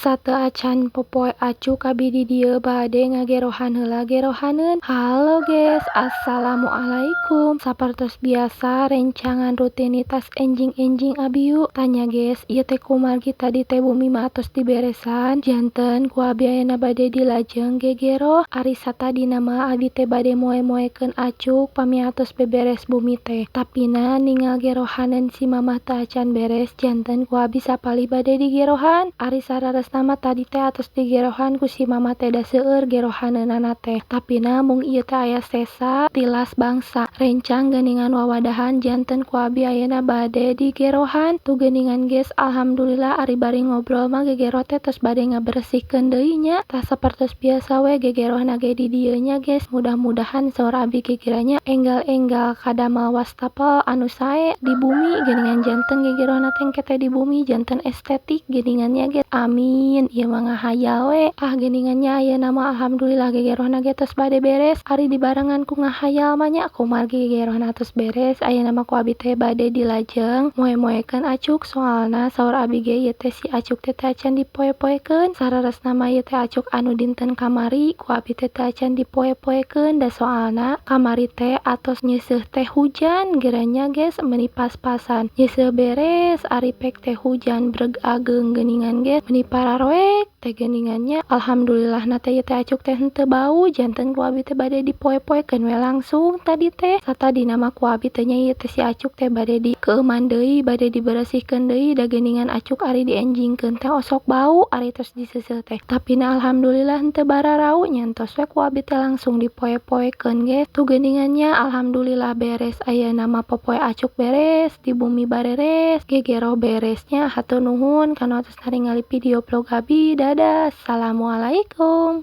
Sateuacan popoe acuk abi di dieu bade ngagerohan heula gerohaneun. Halo guys, assalamualaikum. Sapertos biasa rencangan rutinitas enjing-enjing abi yuk. Tanya guys, ieu teh kumargi tadi teh bumi mah atos diberesan, janten ku abi ayeuna bade dilajeng gegeroh. Ari satadina mah abi teh bade moe-moekeun acuk pami atos beberes bumi teh. Tapina ningal gerohaneun si mamah teu acan beres, janten ku abi sapalih bade digerohan. Ari sararesna mah tadi teh atos digerohan ku si mamah teh, da seueur gerohaneunana teh. Tapina mung ieu teh aya sesa tilas bangsa rencang geuningan wawadahan, janten ku abi ayeuna bade digerohan. Tuh geuningan guys, alhamdulillah ari bari ngobrol mah gegeroh teh tos bade ngaberesihkeun deui nya. Tah, sapertos biasa we gegerohna ge di dieu nya guys. Mudah-mudahan saur abi ge kiranya enggal-enggal kadamel wastafel anu sae di bumi geuningan, janten gegerohna teh engke teh di bumi janten estetik geuningan nya ge, amin. Ieu mah ngahayal we ah geuningan nya. Ayeuna mah alhamdulillah gegerohna ge tos bade beres, ari dibarengan ku ngahayal mah nya. Kumargi gegerohna tos beres, ayeuna mah ku abi teh bade dilajeng moe-moekeun acuk, soalna saur abi ge ieu teh si acuk teh teu acan dipoe-poekeun. Sararesna mah ieu teh acuk anu dinten kamari ku abi teh teu acan dipoe-poekeun, da soalna kamari teh atos nyeuseuh teh hujan geura nya guys, meuni pas-pasan nyeuseuh beres ari pek teh hujan breg ageung geuningan ge, meuni pararoek teh geuningan nya. Alhamdulillah na teh ieu teh acuk teh henteu bau, janten ku abi teh bade dipoe-poekeun we langsung tadi teh. Satadina mah ku abi teh nya ieu teh si acuk teh bade dikeueuman deui, bade diberesihkeun deui, da geuningan acuk ari dienjingkeun teh osok bau ari tos diseuseuh teh. Tapina alhamdulillah henteu bararau, nyantos we ku abi teh langsung dipoe-poekeun ge. Tuh geuningan nya, alhamdulillah beres. Ayeuna mah popoe acuk beres, di bumi bareres, gegeroh beres nya. Hatur nuhun kana tos naringali video vlog abi. Dadah, assalamualaikum.